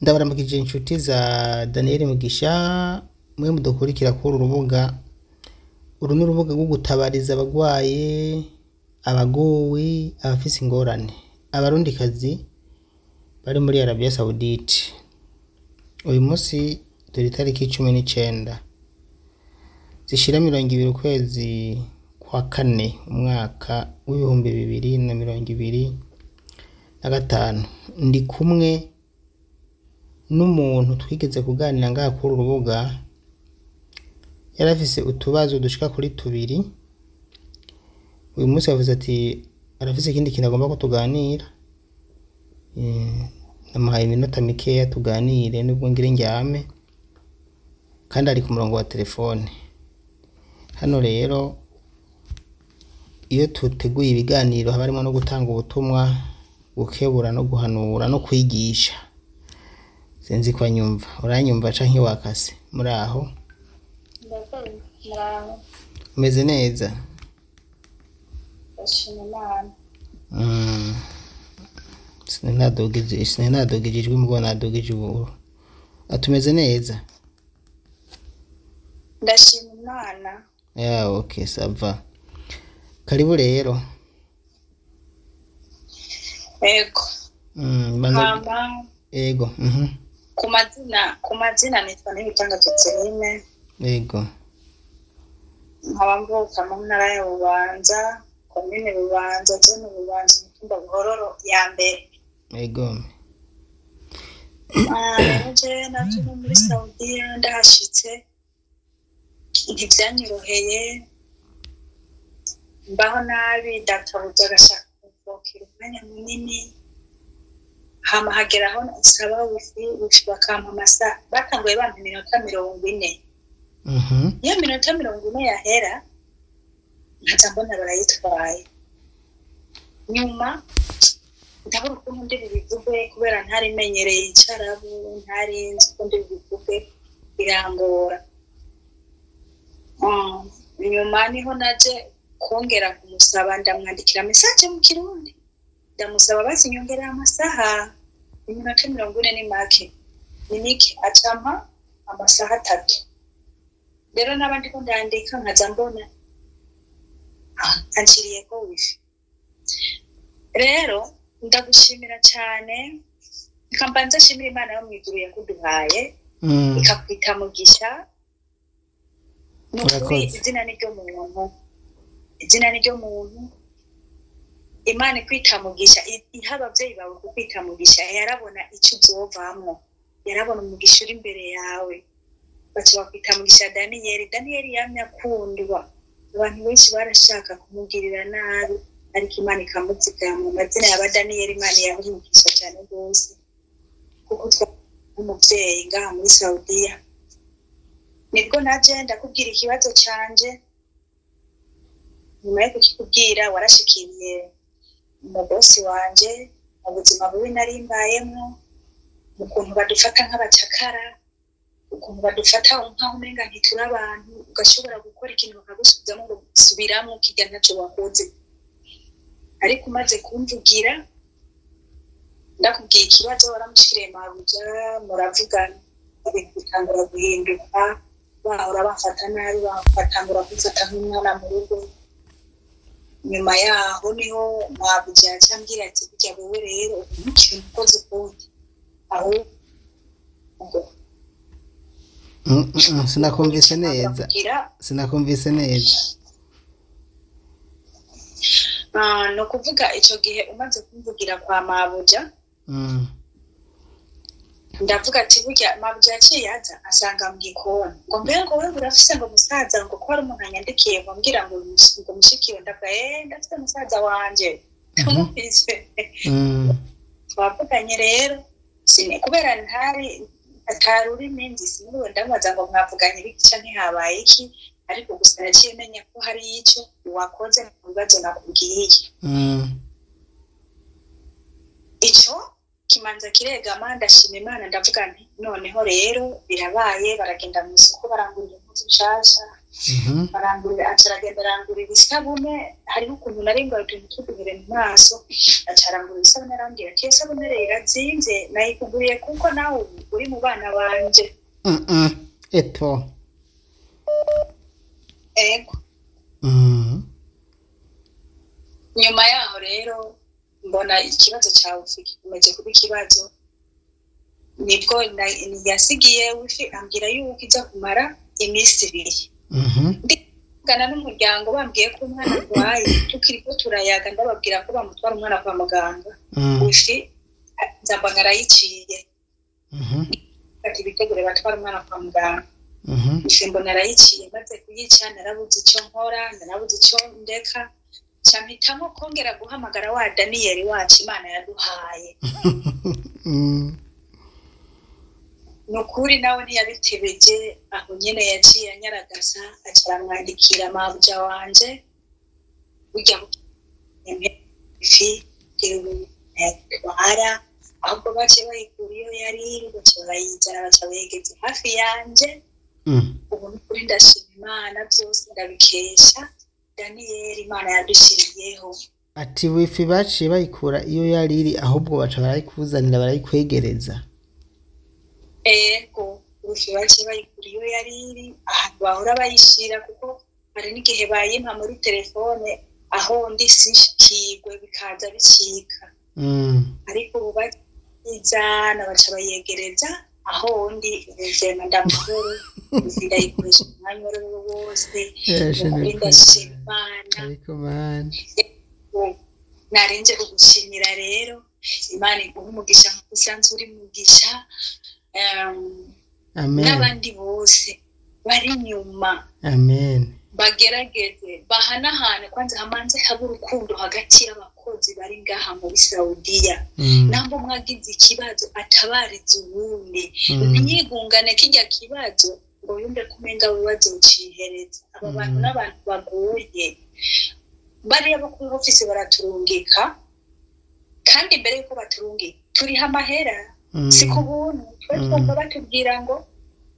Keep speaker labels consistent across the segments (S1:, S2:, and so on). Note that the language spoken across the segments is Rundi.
S1: Ndabaramukije inshuti za Daniel Mugisha, mwe mudukurikira kuri uru rubuga. Uru ni urubuga rwo gutabariza abagwaye, abagowe, abafise ingorane, abarundikazi bari muri Arabia Saudite. Uyu munsi turi itariki 19 zishira 20 ukwezi kwa kane umwaka w'2025. Ndi kumwe n'umuntu twigeze kuganira ngaha kuri uru rubuga, yarafise utubazo dushika kuri tubiri. Uyu munsi yavuze ati arafise ikindi kintu agomba ko tuganira. Namuhaye iminota mikeya tuganire nubwo ngire ndyame, kandi ari ku murongo wa telefone. Hano rero iyo tuteguye ibiganiro haba harimwo no gutanga ubutumwa, gukebura no guhanura no kwigisha. Sinzi ko anyumva. Uranyumva canke wakase? Muraho?
S2: Ndakumva, muraho.
S1: Umeze neza?
S2: Ndashima Imana.
S1: Sinadugije ijwi mugabo nadugije ubu. Atumeze neza?
S2: Ndashima Imana.
S1: Ya, okay, ça va. Karibu rero.
S2: Yego.
S1: Banza
S2: Hama
S1: ego.
S2: Ku mazina nitwa Nibitanga Joseline.
S1: Ego.
S2: Nkaba mvuka mu ntara ya Bubanza, komine Bubanza, zone Bubanza, umutumba Buhororo ya mbere.
S1: Ego.
S2: Rero jewe naje no muri Saudiya ndahashitse ntivyanyoroheye, mbaho nabi, databuja agashaka kumvokera umwanya munini, hama hagera aho nsaba wifi, wifi bakampa amasaha, batanguye bampa iminota 40. Iyo minota 40 yahera nkaca mbona barayitwaye. Nyuma ndabura ukuntu ndi bubivuge kubera ntarimenyereye icarabu, ntari nzi uko ndi bubivuge, birangora. Nyuma niho naje kongera kumusaba, ndamwandikira message mu Kirundi, ndamusaba basi nyongerera amasaha, iminota 40 ni make, ni mike, acampa amasaha 3. Rero naba ndiko ndandika nkaza mbona anciriyeko wifi. Rero ndagushimira cane, reka mbanze nshimire Imana yo mw'ijuru yakuduhaye, ikakwita Mugisha. Ni ukuri
S1: Urakoze.
S2: izina ni ryo muntu, izina ni ryo muntu. Imana ikwita Mugisha, iha abavyeyi bawe kukwita Mugisha, yarabona ico uzovamwo, yarabona umugisha uri imbere yawe, baca bakwita Mugisha Daniyeli. Daniyeli yamye akundwa, abantu benshi barashaka kumugirira nabi, ariko Imana ikamuzigama. Amazina yaba Daniyeli, Imana yaha umugisha cane rwose, kuko umuvyeyi ngaha muri Saudiya. Nibwo naje ndakubwira ikibazo canje. Nyuma yo kukikubwira warashikiriye umubosi wanje mu buzima bubi nari mbayemwo, mu kuntu badufata nk'abacakara, ukuntu badufata nk'aho umenga ntituri abantu, ugashobora gukora ikintu bakagusubizamo ngo subiramwo kirya ntaco wakoze. Ariko umaze kumvugira, ndakubwiye ikibazo, waramushikiriye mabuja, muravugana, ibintu bitangura guhinduka. Bahora bamfata nabi, batangura kumfata nk'umwana mu rugo. Nyuma yaho niho mabuja yaca ambwira ati burya wewe rero ntukiri umukozi ukundi, ahubwo
S1: Sinakumvise neza.
S2: kugira
S1: Sinakumvise neza.
S2: Ni ukuvuga ico gihe umaze kumvugira kwa mabuja, ndavuga ati burya mabuja yaciye aza asanga mu gikoni, ngo mbe ngo wewe urafise ngo musaza, ngo ko hari umuntu anyandikiye ngo mbwira ngo mushikiwe. Ndavuga ndafise musaza wanje. Tumufise. Twavuganye rero kubera ntari atari ururimi nzi, siniriwe ndamubaza ngo mwavuganye ibiki canke habaye iki, ariko gusa naciye menya ko hari ico wakoze mu bibazo nakubwiye. Ico kimanza kiregama, ndashima Imana, ndavuga nti noneho rero birabaye. Baragenda mu isoko barangurira impuzu nshasha. Barangurira, aca aragenda arangurira isabune. Hariho ukuntu nari ngwaye utuntu tw'uduhere mu maso, aca arangurira isabune, arambwira ati: "Iyo sabune rero irazimvye, nayikuguriye kuko nawe ubu uri mu bana banje."
S1: Eto.
S2: Ego. Nyuma yaho rero mbona ikibazo cya wifi gikomeje kuba ikibazo, nibwo yasigiye wifi, ambwira yuko iza kumara iminsi 2. Ndivugana n'umuryango, bambwiye ko umwana arwaye, tukiriko turayaga ndababwira ko bamutwara umwana kwa muganga. Wifi nza mbona arayiciye. Ati: "Bitegure batwara umwana kwa muganga." Wifi mbona arayiciye. Maze kuyica narabuze icyo nkora, narabuze icyo ndeka, nca mpitamo kongera guhamagara wa Daniyeli wacu Imana yaduhaye. Ni ukuri nawe ntiyabitebeje, aho nyene yaciye anyaragasa, aca aramwandikira mabuja wanje: "Burya ifi yatwara, ahubwo baciye bayikura iyo yari iri, baca barayizana, baca bayegeza hafi yanje." Ubu ni ukuri ndashima Imana, byose ndabikesha Daniyeli Imana yadushyiriyeho.
S1: Ati wifi baciye bayikura iyo yari iri, ahubwo baca barayikuzanira, barayikwegereza.
S2: Ego, wifi baciye bayikura iyo yari iri, ahantu bahora bayishira, kuko hari n'igihe bayimpa muri telefone aho ndi sinshikirwe, bikaza bicika. Ariko ubu bayizana, baca bayegereza aho ndi. Ubuzima ndamukuru, ndayikoresha umwanya uwo ari wo wose.
S1: Eshe.
S2: Ni ukuri ndashima Imana.
S1: Ariko man.
S2: Narinje kugushimira rero, Imana iguha umugisha nkuko usanzwe uri mugisha.
S1: Amen.
S2: N'abandi bose bari inyuma
S1: Amen.
S2: bagerageze bahanahane. Kwanza hamanze habe urukundo hagati y'abakozi bari ngaha muri Saudiya. Namba umwe agize ikibazo atabariza uwundi, ntiyigungane kijya kibazo ngo yumve ko umenga we bazocihereza. Aba bantu n'abantu bagoye, bariya bo kuri ofisi baraturungika, kandi mbere yuko baturungika turiha amahera. Si ku buntu. Twe twumva batubwira ngo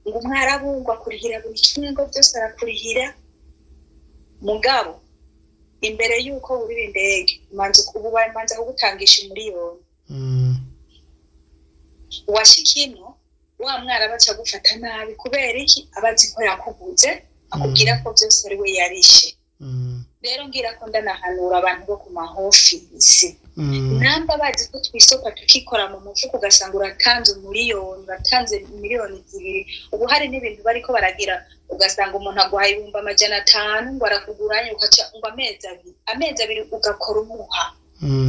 S2: umwarabungwa kurihira buri kimwe, ngo byose arakurihira. Mugabo imbere y'uko wurira indege umanza, ubu bamanza kugutangisha 1 miliyoni. Washika ino, wa mwarabu aca agufata nabi. Kubera iki? Aba azi ko yakuguze, akubwira ko byose ari we yarishe. Rero ngira ko ndanahanura abantu bo ku mahofisi, namba bazi ko twisopa tukikora mu mufuko, ugasanga uratanze 1 miliyoni, uratanze 2 miliyoni. Ubu hari n'ibintu bariko baragira, ugasanga umuntu aguhaye 500,000 ngo arakuguranye, ukaca ngo amezi 2, amezi 2 ugakora umuha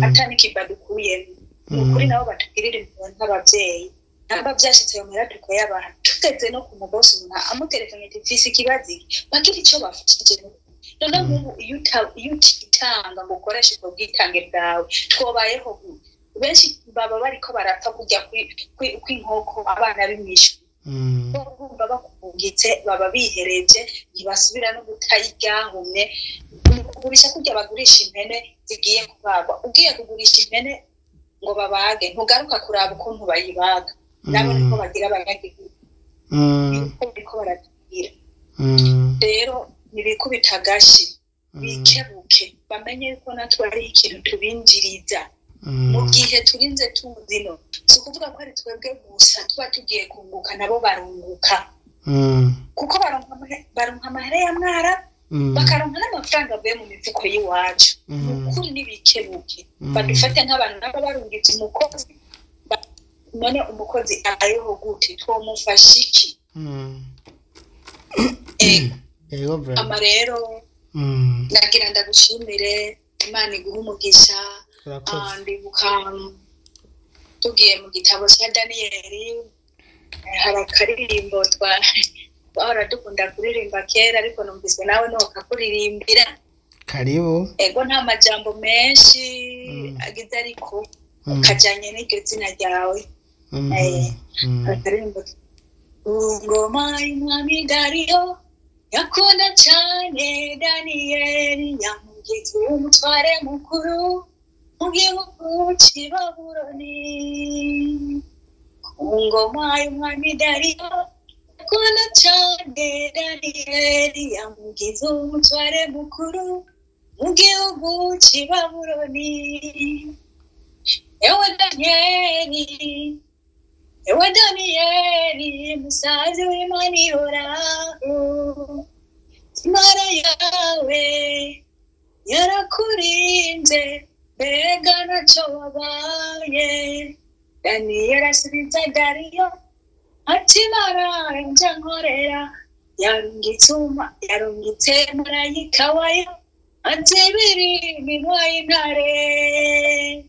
S2: ata n'ikibado ukuyemo. Ni ukuri nabo batugirira impuhwe nk'abavyeyi. Namba vyashitse ayo mahera tukayabaha, tugeze no ku mubosi, umuntu amutelefone ati: "Mfise ikibazo iki," bagira ico bafashije. None nk'ubu iyo utitanga ngo ukoreshe ubwo bwitange bwawe, twobayeho gute? Benshi baba bariko barapfa kurya kw'inkoko abana b'imishwi. Bumva bakungitse, baba bihereje, ntibasubira no guta iryahumye. Ni ukugurisha kurya bagurisha impene zigiye kubagwa. Ugiye kugurisha impene ngo babage, ntugaruka kuraba ukuntu bayibaga. Nabo niko bagira abanyagihugu, niko bariko baratubwira. Rero ntibikubita agashi, bikebuke, bamenye yuko natwe ari ikintu tubinjiriza mu gihe turinze tuzino. Si ukuvuga ko ari twebwe gusa tuba tugiye kunguka, nabo barunguka, kuko baronka amahera ya mwara, bakaronka n'amafaranga avuye mu mifuko y'iwacu. Ni ukuri ntibikebuke, badufate nk'abantu. Nabo barungitse umukozi, none umukozi abayeho gute? Twomufasha iki? Ego.
S1: Ego vraiment.
S2: Ama rero nagira ndagushimire, Imana iguhe umugisha.
S1: Urakoze.
S2: Ndibuka tugiye mu gitabo cya Daniyeli, hari akaririmbo twahora dukunda kuririmba kera, ariko numvise nawe ntukakuririmbira.
S1: Karibu.
S2: Ego, nta majambo menshi agize, ariko kajyanye n'iryo zina ryawe. Akaririmbo: "Ngoma y'umwami Dariyo yakunda cyane Daniyeli, yamugize umutware mukuru mu gihugu cy'i Babuloni. Ku ngoma y'umwami Dariyo." Aramukunda cyane Daniyeli, yamugize umutware mukuru mu gihugu cy'i Babuloni. Ewe Daniyeli, ewe Daniyeli, musazi w'Imana ihoraho, Imana yawe yarakurinze, mbega ntacyo wabaye. Daniyeli asubiza Dariyo ati: Imana yanjye nkorera yarungitse marayika wayo azibira iminwa y'intare.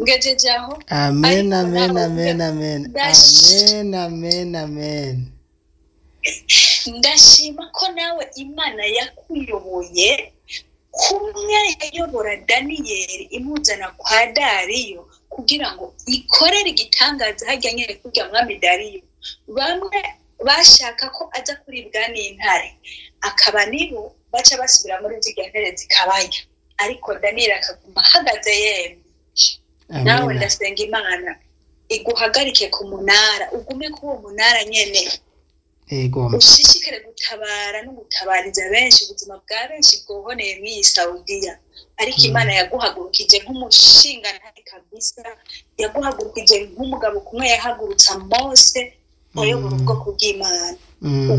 S2: Ngejeje aho.
S1: Amen.
S2: Ariko
S1: Amen.
S2: nawe
S1: Amen, amen. Amen, amen, amen.
S2: Ndashima ko nawe Imana yakuyoboye kumwe yayobora Daniyeli, imuzana kwa Dariyo kugira ngo ikorere igitangaza hajya nyine kurya mwami Dariyo. Bamwe bashaka ko aza kuribwa n'intare, akaba nibo baca basubira muri zirya ntare zikabarya, ariko Daniyeli akaguma ahagaze yemye. Nawe
S1: Amen.
S2: ndasenga Imana iguhagarike ku munara, ugume kuri uwo munara nyene,
S1: Ego.
S2: ushishikare gutabara no gutabariza benshi. Ubuzima bwa benshi bwohoneye mw'iyi Saudiya, ariko Imana yaguhagurukije nk'umushingantahe kabisa, yaguhagurukije nk'umugabo kumwe yahagurutsa Mose ayobora ubwoko bw'Imana.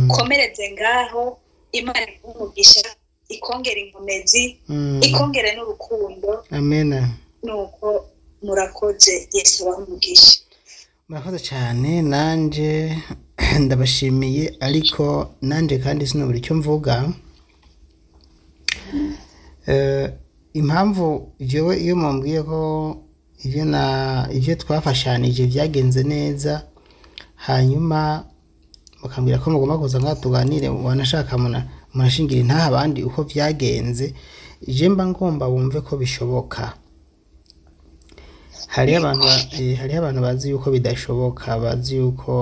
S2: Ukomereze ngaho, Imana iguhe umugisha, ikongera inkomezi, ikongere n'urukundo.
S1: Amen.
S2: Nuko murakoze, Yesu abahe umugisha.
S1: Murakoze cyane, nanje ndabashimiye, ariko nanje kandi sinabura icyo mvuga. Impamvu jewe iyo mumbwiye ko ibyo twafashanije byagenze neza, hanyuma mukambwira ko mugomba kuza ngaha tuganire, wanashaka munashingira intaha abandi uko byagenze, je mba ngomba wumve ko bishoboka. Hariho abantu hariho abantu bazi yuko bidashoboka, bazi yuko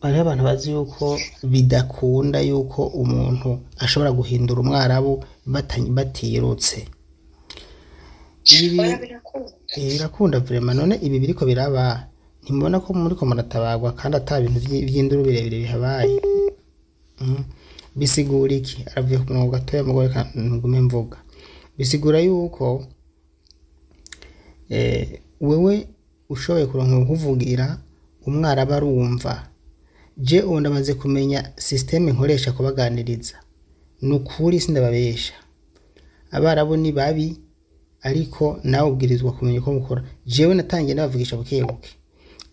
S1: hariho abantu bazi yuko bidakunda yuko umuntu ashobora guhindura umwarabu batirutse. Ibi
S2: Oya, birakunda.
S1: Birakunda vraiment. None ibi biriko biraba, ntimubona ko muriko muratabagwa kandi ata bintu vy'induru birebire bihabaye? Bisigura iki? Aravuye ku murongo gatoya, mugore, reka ntugume mvuga. Bisigura yuko wewe ushoboye kuronka ukuvugira, umwarabu arumva. Je ubu ndamaze kumenya système nkoresha kubaganiriza. Ni ukuri sindababesha, abarabu ni babi, ariko nawe ubwirizwa kumenya uko mukora. Jewe natangiye ndabavugisha buke buke,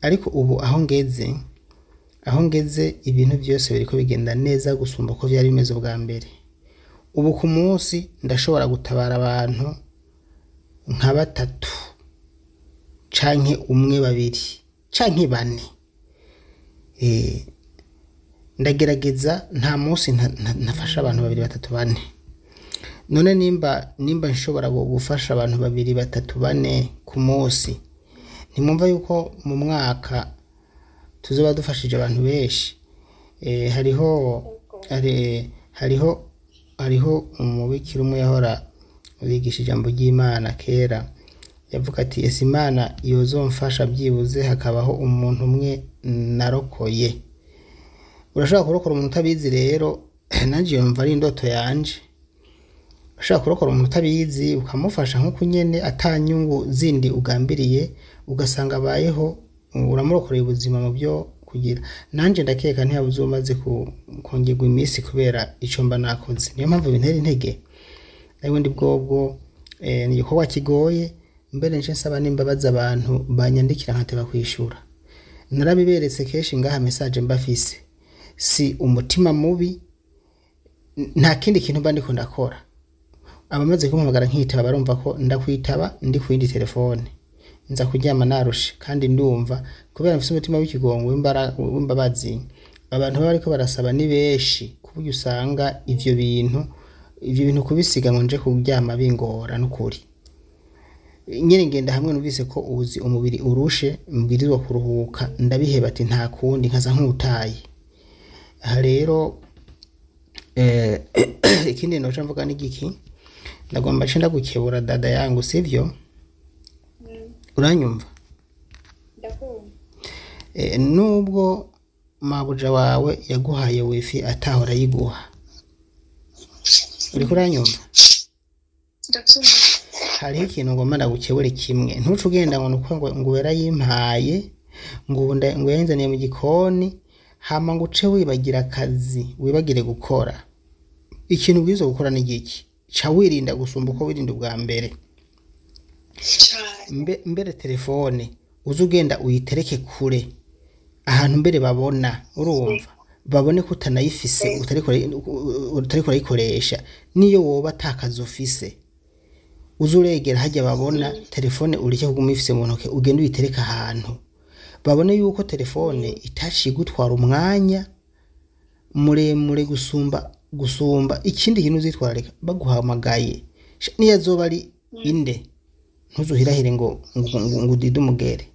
S1: ariko ubu aho ngeze ibintu byose biriko bigenda neza gusumba uko vyari bimeze ubwa mbere. Ubu ku munsi ndashobora gutabara abantu nka batatu canke umwe, babiri canke bane. Ndagerageza, nta munsi ntafasha abantu babiri, batatu, bane. None nimba nshobora gufasha abantu babiri, batatu, bane ku munsi, ntimwumva yuko mu mwaka tuzoba dufashije abantu benshi? Hariho umubikira umwe yahora bigisha ijambo ry'Imana kera, yavuga ati: "Ese Imana yozomfasha byibuze hakabaho umuntu umwe narokoye?" Urashobora kurokora umuntu utabizi. Rero nanjye yumva ari indoto yanje. Ushobora kurokora umuntu utabizi, ukamufasha nk'uko nyene atanyungu zindi ugambiriye, ugasanga abayeho, uramurokoreye ubuzima mu byo kugira. Nanje ndakeka ntiyabuze umaze kongerwa iminsi kubera ico mba nakoze. Niyo mpamvu bintera intege. Nayo bwobwo ni igikorwa kigoye. Mbere nce nsaba n'imbabazi abantu banyandikira nkateba kwishura. Narabiberetse kenshi ngaha, message mbafise si umutima mubi, nta kindi kintu mba ndiko ndakora. Abamaze kumpamagara nkitaba barumva ko ndakwitaba ndi ku yindi telefone. Nza kuryama narushe, kandi ndumva kubera mfise umutima w'ikigongo, w'imbabazi. Abantu baba bariko barasaba ni benshi, ku buryo usanga ivyo bintu kubisiga ngo nje kuryama bingora. N'ukuri nyene ngenda hamwe numvise ko uzi umubiri urushe, mbwirizwa kuruhuka, ndabiheba ati nta kundi, nkaza nk'utaye. Aha rero ikindi noca mvuga ni giki? Ndagomba nce ndagukebura, dada yangu, sivyo? Uranyumva?
S2: Ndakumva.
S1: Nubwo mabuja wawe yaguhaye wifi atahora ayiguha, uriko uranyumva?
S2: Ndabyumva.
S1: Hariho ikintu ngomba ndagukebure kimwe. Ntuce ugenda ngo nuko ngo yarayimpaye, ngo ubu ngo yayinzaniye mu gikoni, hama ngo uce wibagira akazi, wibagire gukora. Ikintu ubwirizwa gukora ni giki? Ca wirinda gusumba uko wirinda ubwa mbere.
S2: Cyane.
S1: Mbere telefone uze ugenda uyitereke kure, ahantu mbere babona, urumva, babone ko utanayifise, utariko urayikoresha. Niyo woba atakazi ufise, uze uregera hajya babona telefone, ureke kuguma uyifise mu ntoke, ugende uyitereke ahantu babone yuko telefone itaciye igutwara umwanya muremure gusumba ikindi kintu. Uzitwararika baguhamagaye, niyo azoba ari inde, ntuzuhirahire ngo udide umugere.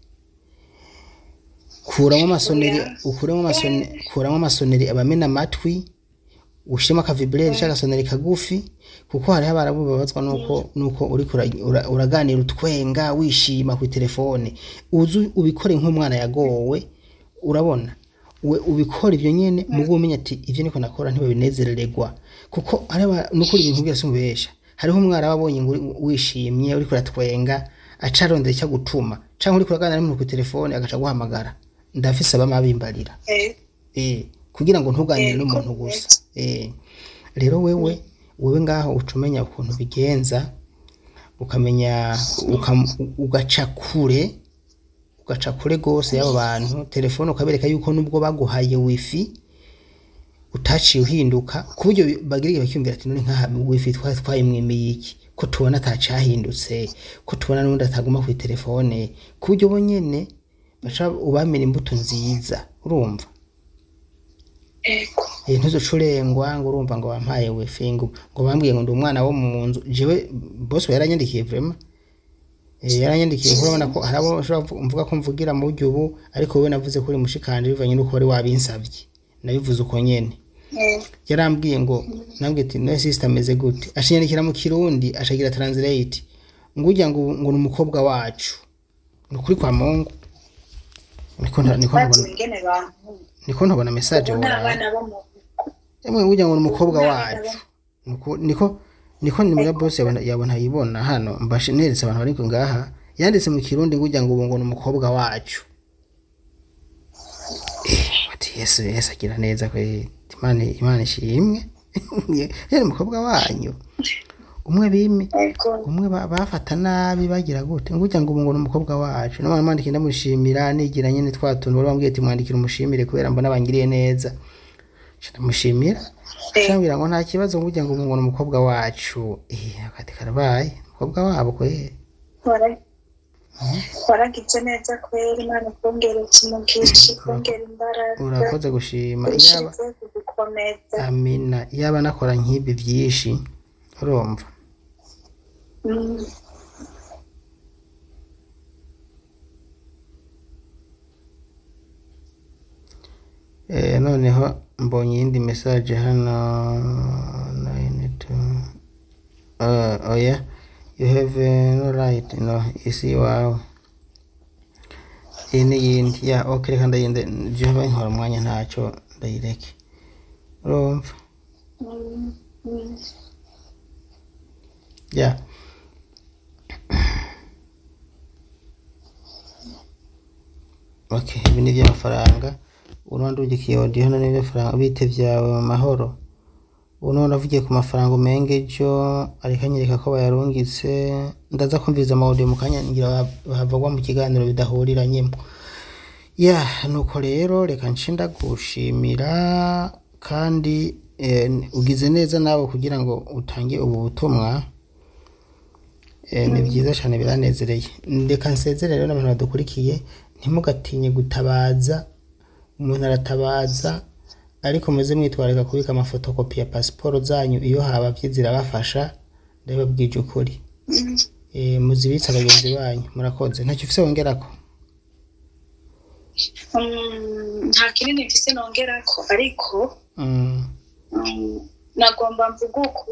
S1: Kuramo amasoneri, ukuremo amasoneri, kuramo amasoneri abamena amatwi, ushiremo akavibreri canke agasoneri kagufi, kuko hariho abarabu babazwa nuko uriko uraganira utwenga wishima ku telefone. Uzu ubikore nk'umwana yagowe, urabona, we ubikora ivyo nyene, mugo umenya ati ivyo niko nakora ntibabinezerererwa, kuko hariho nukuri ibintu byose mubesha. Hariho umwara wabonye ngo wishimye uriko uratwenga, aca arondera icyo agutuma, canke uriko uraganira n'umuntu ku telefone agaca aguhamagara. Ndafise abama bimbarira kugira ngo ntuganire n'umuntu gusa. Rero wewe ngaho uca umenya ukuntu bigenza, ukamenya ugaca kure, ugaca kure gose y'abo bantu. Telefone ukabereka yuko nubwo baguhaye wifi utaciye uhinduka, ku buryo bagira igihe bakiyumvira ati none nkaha wifi twari twayimwimiye iki, ko tubona atacahindutse, ko tubona n'ubundi ataguma kuri telefone? Ku buryo bo nyene baca ubamena imbuto nziza, urumva?
S2: Ego.
S1: Ntuzoce urengwa ngo urumva ngo wampaye wifi, ngo bambwiye ngo ndi umwana wo mu nzu. Jewe boss yaranyandikiye vraiment. Yaranyandikiye kuko urabona ko hari abo nshobora mvuga ko mvugira mu buryo ubu, ariko wowe navuze ko uri mushikanje bivanye n'uko wari wabinsavye, nabivuze uko nyene. Yarambwiye ngo, nambwiye ati no sister ameze gute, ashinyandikira mu Kirundi, ashagira translate, ngo urya ngo ni umukobwa wacu. Ni ukuri kwa Mungu, niko
S2: Bazi
S1: ntabona
S2: ingene bankunda.
S1: Niko ntabona message.
S2: Ubu ni
S1: woraba
S2: abana bo mu
S1: emwe, burya ngo ni umukobwa
S2: Ubu ni abana
S1: wacu. Niko nimero boss yabona ayibona hano, mbashe neretse abantu bari ngaha. Yanditse mu Kirundi ngo urya ngo ubu ngo ni umukobwa wacu. Ati Yesu, Yesu agira neza kwe. Imana ishimwe, yari umukobwa wanyu umwe bime
S2: Ego.
S1: umwe bafata nabi bagira gute, ngo urya ngo ubu ngo ni umukobwa wacu. None mwandikira ndamushimira, nigira nyene twa tuntu bari bambwiye ati mwandikira umushimire kubera mbona bangiriye neza. Nca ndamushimira, cyambwira ngo nta kibazo, ngo urya ngo ubu ngo ni umukobwa wacu. Akati karabaye, umukobwa wabo kwe.
S2: Waragize neza kweri. Imana ikongereza umugisha, ikongera imbaraga.
S1: Urakoze gushima. Yaba
S2: Irushizeho kugukomeza.
S1: Amina. Yaba nakora nk'ibi byinshi, urumva. Noneho mbonye iyindi message hano, 92. Oya, you have no right, no isi iwawe. Iyi ni iyindi ya okay, reka ndayinde, vyoba inkora umwanya, ntacyo, ndayireke, urumva? Ya, okay, ibi ni iby'amafaranga. Urundi ugikiye audio hano ni iby'amafaranga. Bite vyawe mu mahoro? Uno navugiye ku mafaranga umenge ejo, ariko anyereka ko bayarungitse. Ndaza kumviriza ama audio mu kanya, ngira havugwa mu kiganiro bidahuriranyemo. Ya, nuko rero reka nce ndagushimira kandi ugize neza nawe kugira ngo utange ubu butumwa. Ni byiza cyane, biranezereye. Reka nsezere rero n'abantu badukurikiye. Ntimugatinye gutabaza, umuntu aratabaza, ariko muze mwitwararika kubika amafotokopi ya pasiporo zanyu iyo habavye, zirabafasha, ndababwije ukuri. Muzibitse abagenzi banyu. Murakoze. Ntacyo ufise wongerako?
S2: Nta kinini mfise nongerako, ariko nagomba mvuga uku: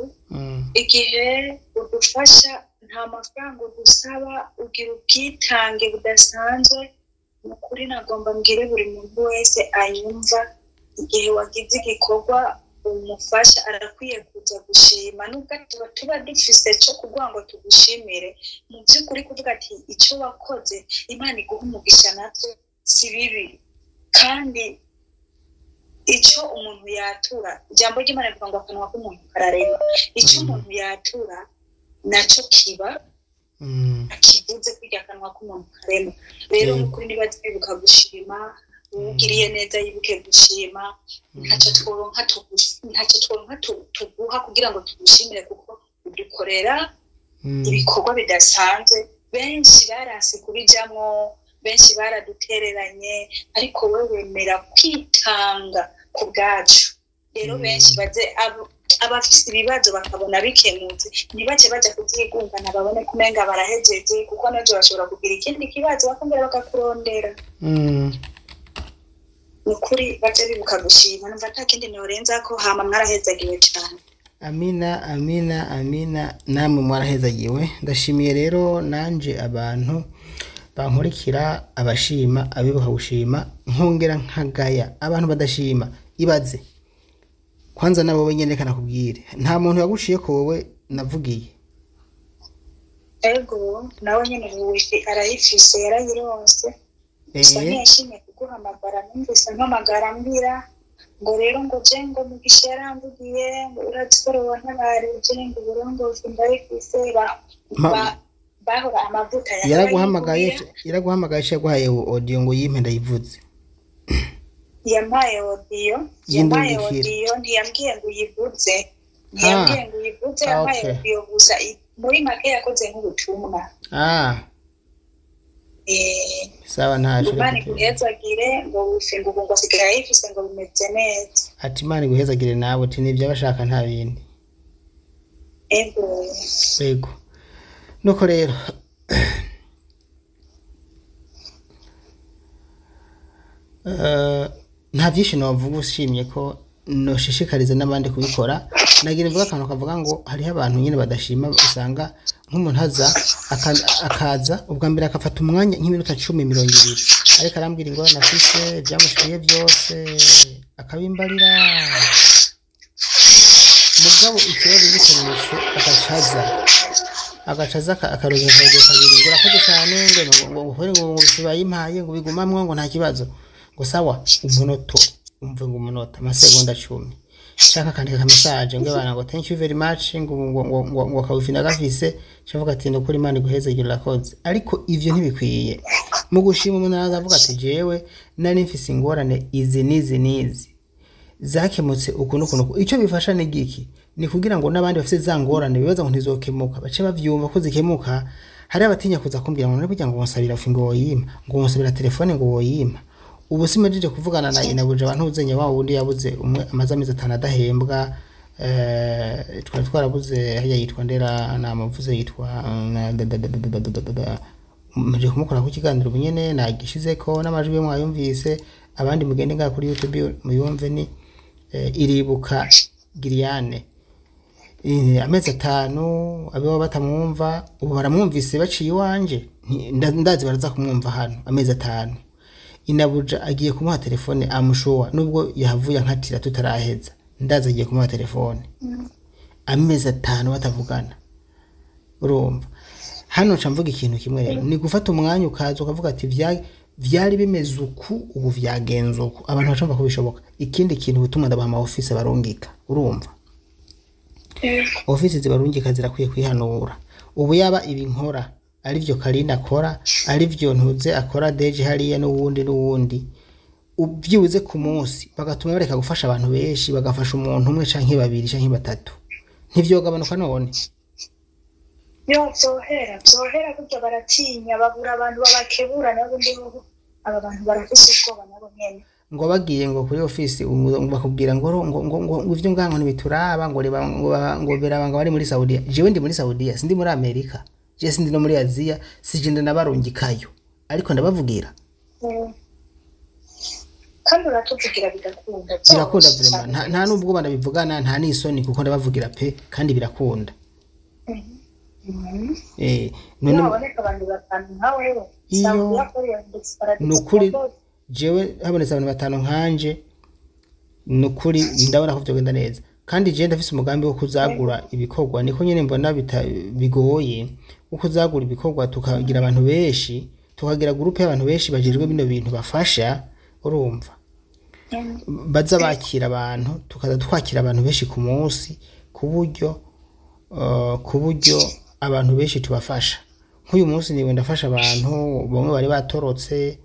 S2: igihe udufasha nta mafaranga udusaba, ugira ubwitange budasanzwe. Ni ukuri nagomba mbwire buri muntu wese anyumva, igihe wagize igikorwa umufasha arakwiye kuza gushima, nubwo tuba dufise cyo kuguha ngo tugushimire. Mu by'ukuri kuvuga ati icyo wakoze Imana iguha umugisha nabyo si bibi. Kandi icyo umuntu yatura, ijambo ry'Imana rivuga ngo akanwa k'umuntu kararema, icyo umuntu yatura nacyo kiba kivuze kurya akanwa k'umuntu karema. Rero n'ukuri niba twibuka gushima, uwugiriye neza yibuke gushima. Ntacyo tworonka tuguha kugira ngo tugushimire, kuko udukorera ibikorwa bidasanzwe. Benshi baranse kubijamwo, benshi baradutereranye, ariko wowe wemera kwitanga ku bwacu. Rero benshi baze abafise ibibazo bakabona bikemutse, ntibace baja kuvyigungana, babone kumenga barahejeje, kuko n'ejo bashobora kugira ikindi kibazo bakongera bakakurondera. Ni ukuri baje bibuka gushima. Numva ata kindi norenzako, hama mwarahezagiwe cane.
S1: Amina, amina, amina. Namwe mwarahezagiwe. Ndashimiye rero nanje abantu bankurikira, abashima, abibuka gushima, nkongera nkagaya abantu badashima. Ibaze kwanza nabo wenyene, reka nakubwire, nta muntu yaguciye ko wowe navugiye.
S2: Ego, nawe nyene wifi arayifise, yarayironse. Gusa ntiyashimye kuguhamagara. Numvise mpamagara mbwira ngo rero ngo je ngo Mugisha yaramvugiye ngo urazi ko wantabarije, ngo uburongozi ndayifise, bahora amavuta.
S1: Yaraguhamagaye? Yaraguhamagaye, yaguhaye audio ngo yimpe ndayivuze?
S2: Yampaye audio, yampaye audio, ntiyambwiye ngo uyivuze, ntiyambwiye ngo uyivuze, yampaye audio gusa. Muri make yakoze nk'ubutumwa.
S1: Sawa, ntaco.
S2: Imana iguhezagire, ngo wifi ngo ubu ngo asigaye ayifise, ngo bimeze neza.
S1: Ati Imana iguhezagire nawe, ati nibyo abashaka nta bindi.
S2: Ego.
S1: Ego, nuko rero nta byinshi novuga, ushimye ko noshishikariza n'abandi kubikora. Nagira mvuga akantu kavuga ngo hariho abantu nyine badashima. Usanga nk'umuntu aza akaza ubwa mbere akafata umwanya nk'iminota 10, 20, ariko arambwira ingorane afise, ibyamushikiye byose akabimbarira. Mugabo ikibazo gikemutse agacaza akaruhuka kabiri, ngo urakoze cyane, ngo ngo ngo ngo ngo bayimpaye, ngo bigumamwo, ngo nta kibazo, ngo sawa. Umunota, umve, ngo umunota, amasegonda 10, nshaka akandika ka message ngo bana, ngo thank you very much, ngo ngo ngo ngo ngo akawifi ndagafise. Shavuga ati ndukuri Imana iguheze, urakoze. Ariko ivyo ntibikwiye mu gushima. Umuntu araza avuga ati jewe nari mfise ingorane izi n'izi n'izi, zakemutse uku n'uku n'uku. Icyo bifasha ni giki? Ni kugira ngo n'abandi bafite za ngorane bibaza ngo ntizokemuka bace bavyumva ko zikemuka. Hari abatinya kuza kumbwira ngo none burya ngo nsabira ngo woyima, ngo nsabira telefone ngo woyima. Ubu simajije kuvugana na inabuja abantu uzenya wa wundi yabuze umwe amaze amezi 5 adahembwa. Twari twarabuze hariya yitwa Ndera, namuvuze, yitwa muje kumukora ku kiganiro ubu nyene nagishizeko n'amajwi mwayumvise. Abandi mugende ngaha kuri YouTube muyumve, ni Iribuka Giriane. Amezi 5 abeho batamwumva, ubu baramwumvise baciye iwanje. Ndazi baraza kumwumva hano. Amezi 5, inabuja agiye kumuha telefone amushuwa, nubwo yahavuye ankatira tutaraheza, ndazi agiye kumuha telefone. Amezi 5 batavugana. Urumva hano nca mvuga ikintu kimwe rero, ni gufata umwanya ukaza ukavuga ati vyari bimeze uku, ubu vyagenze uku, abantu bacumva ko bishoboka. Ikindi kintu, ubutumwa ndabaha ama office barungika. Urumva office zibarungika zirakwiye kwihanura. Ubu yaba ibi nkora arivyo Karina akora, arivyo Ntuze akora, Deje hariya, n'uwundi n'uwundi, ubyibuze ku munsi bagatuma bareka gufasha abantu benshi, bagafasha umuntu umwe canke babiri canke batatu, ntivyogabanuka none?
S2: Yo, vyohera, vyohera. Burya baratinya, babura abantu babakebura nabo. Ndiho aba bantu barafise ubwoba nabo nyene.
S1: Ngo bagiye ngo kuri office ngo bakubwira ngo ngo ngo ngo ngo ivyo ngaho ntibituraba, ngo reba, ngo ngo biraba ngo bari muri Saudiya. Jewe ndi muri Saudiya, sindi muri Amerika, je sindi no muri Aziya, sije ndanabarungikayo, ariko ndabavugira.
S2: Kandi uratuvugira bigakunda.
S1: Birakunda vraiment, nta nubwo ndabivugana, nta n'isoni, kuko ndabavugira pe, kandi birakunda.
S2: None haboneka abantu batanu nka wewe.
S1: Iyo ni ukuri jewe habonetse abantu batanu nkanje, ni ukuri ndabona ko vyogenda neza. Kandi jewe ndafise umugambi wo kuzagura ibikorwa, niko nyene mbona bigoye, wo kuzagura ibikorwa tukagira abantu benshi, tukagira groupe y'abantu benshi bajejwe bino bintu bafasha, urumva, baza bakira abantu, tukaza twakira abantu benshi ku munsi, ku buryo abantu benshi tubafasha. Nk'uyu munsi niwe ndafasha abantu bamwe bari batorotse,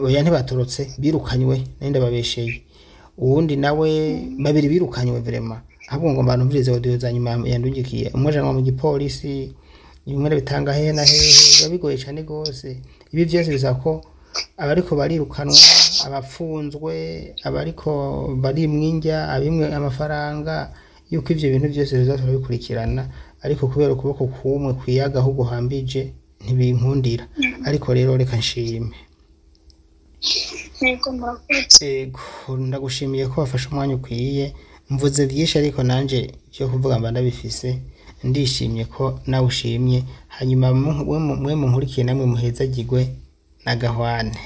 S1: oya, ntibatorotse, birukanywe, nari ndababesheye. Uwundi nawe, babiri birukanywe vraiment, ahubwo ngo mbanumvirize audio za nyuma yandungikiye. Umwe ajanwa mu gipolisi, bimwe arabitanga hehe na hehe, biba bigoye cane gose. Ibi vyose bisaba ko abariko barirukanwa, abapfunzwe, abariko barimwa indya, abimwe amafaranga, yuko ivyo bintu vyose biza turabikurikirana. Ariko kubera ukuboko kumwe kwiyaga aho guhambije, ntibinkundira. Ariko rero reka nshime.
S2: Yego, murakoze.
S1: Ego, ndagushimiye ko wafashe umwanya ukwiye. Mvuze byinshi, ariko nanje icyo kuvuga mba ndabifise. Ndishimye ko nawe ushimye. Hanyuma mwe munkurikiye, namwe muhezagirwe na gahwane.